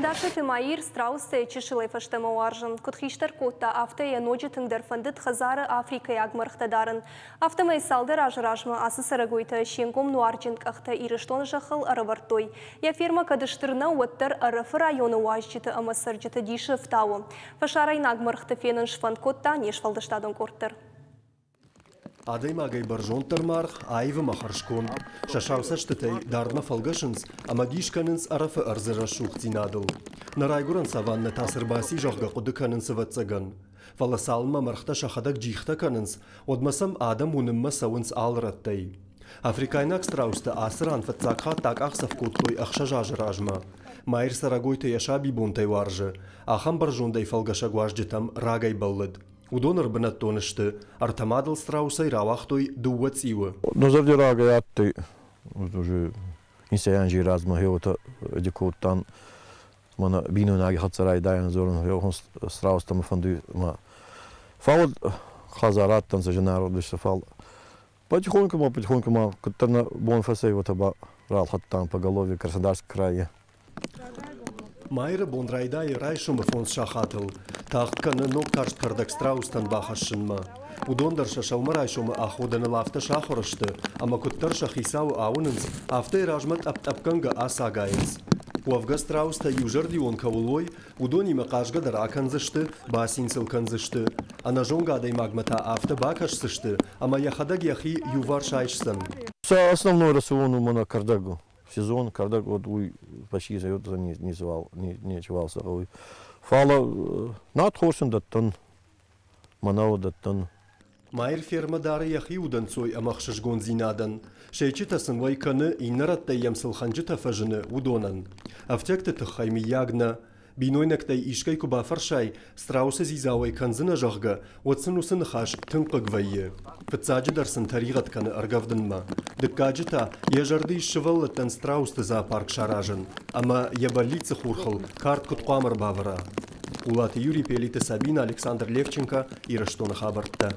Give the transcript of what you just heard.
Даситы Маир страустӕ чысылӕй фӕстӕмӕ уарзын. Куыд хистӕр кодта, афтӕ йӕ ноджы тынгдӕр фӕндыд хӕдзары африкӕйаг мӕргътӕ дарын. Афтӕмӕй цалдӕр азы размӕ ацы цӕрӕгойтӕ се нгом нуарджын къӕхтӕ Ирыстоны зӕххыл ӕрӕвӕрдтой. Йӕ фермӕ кӕд стыр нӕу, уӕддӕр Ӕрӕфы районы уазджыты ӕмӕ цӕрджыты дисы ӕфтауы. Фӕсарӕйнаг мӕргъты фенын сфӕнд кодта не сфӕлдыстадон къорд дӕр. Адӕймагӕй бӕрзонддӕр маргъ, аив ӕмӕ хӕрзконд. Сӕ сау цӕстытӕй дардмӕ фӕлгӕсынц ӕмӕ дис кӕнынц Ӕрӕфы ӕрдзы рӕсугъддзинадыл. Нӕ райгуырӕн саваннӕ та цы рбаци, зӕгъгӕ, хъуыды кӕнынц, ӕвӕццӕгӕн. Фӕлӕ цалынмӕ мӕргътӕ сӕхӕдӕг джихтӕ кӕнынц, уӕдмӕ сӕм адӕм уынынмӕ цӕуынц алы рӕттӕй. Африкайнаг страустӕ ацы ран фыццаг хатт акъахдзӕф кодтой ӕхсӕз азы размӕ. Майыр цӕрӕгойты йӕ сабибонтӕй уарзы, ахӕм бӕрзондӕй фӕлгӕсӕг уазджытӕм рагӕй бӕллыд. Уыдон ӕрбынӕттон сты, ӕртӕ мадыл страусӕй рауагътой дыууӕ цъиуы. Нӕ зӕрди рагӕй адтӕй, уже инсӕй анзи размӕ гъеуотӕ кодтан, мӕнӕ бийнойнаги хӕццӕ райдайӕн дзорун, гъеуӕхӕн страустӕмӕ фӕндуй ма. Фал хӕдзар адтӕнцӕ зинаргъ фал потихоньку ма потихоньку ма куддӕр нӕ бон фӕцӕй, уотӕ ба ралхӕдтан поголовье Краснодарский крайи. Майры бон райдайы райсомы фондз сахатыл. Тагъд кӕны ног карст кӕрдӕг страустӕн бахӕссынмӕ. Уыдон дӕр сӕ сӕумӕрайсомы аходӕныл афтӕ сахуыр сты, ӕмӕ куыддӕр сӕ хицауы ауынынц, афтӕ йӕ размӕ тъӕпп-тъӕпгӕнгӕ ацагайынц. Уӕвгӕ страустӕ иузӕрдион кӕуыл уой, уыдонимӕ хъазгӕ дӕр акӕндзысты, бацин сыл кӕндзысты. Ӕнӕзонгӕ адӕймагмӕ та афтӕ бакӕсдзысты, ӕмӕ йӕхӕдӕг йӕхи иуварс айсдзӕн. Сӕ основной рацион у мӕнӕ кӕрдӕг у. Сезон кӕрдӕг уӕд уый почти ницыуал ничиуал сӕ хъӕуы. Фӕлӕ над хорз сын дӕттын, мӕнӕуы дӕттын. Майыр фермӕ дары йӕхи удӕнцой ӕмӕ ӕхсызгондзинадӕн. Сӕйчытӕ сын уӕй кӕны, иннӕ рӕттӕй йӕм цы лхӕнджытӕ фӕзыны, уыдонӕн. Ӕфтиӕгты тыххӕй, мыййаг, нӕ. Бинойнӕгтӕй искӕй куы бафӕрсай, страусы дзидза уӕй кӕндзынӕ, зӕгъгӕ, уӕд сын уыцы ныхас тынг хъыг вӕййы. Фыццаджыдӕр сын тӕригъӕд кӕны ӕргӕвдынмӕ. Дыккаджы та йӕ зӕрды ис сывӕллӕттӕн страусты зоопарк саразын ӕмӕ йӕ бӕллицы хурхыл кард куыд хъуамӕ ӕрбавӕра. Улаты Юрий, Пелиты Сабина, Александр Левченко, Ирыстоны хабӕрттӕ.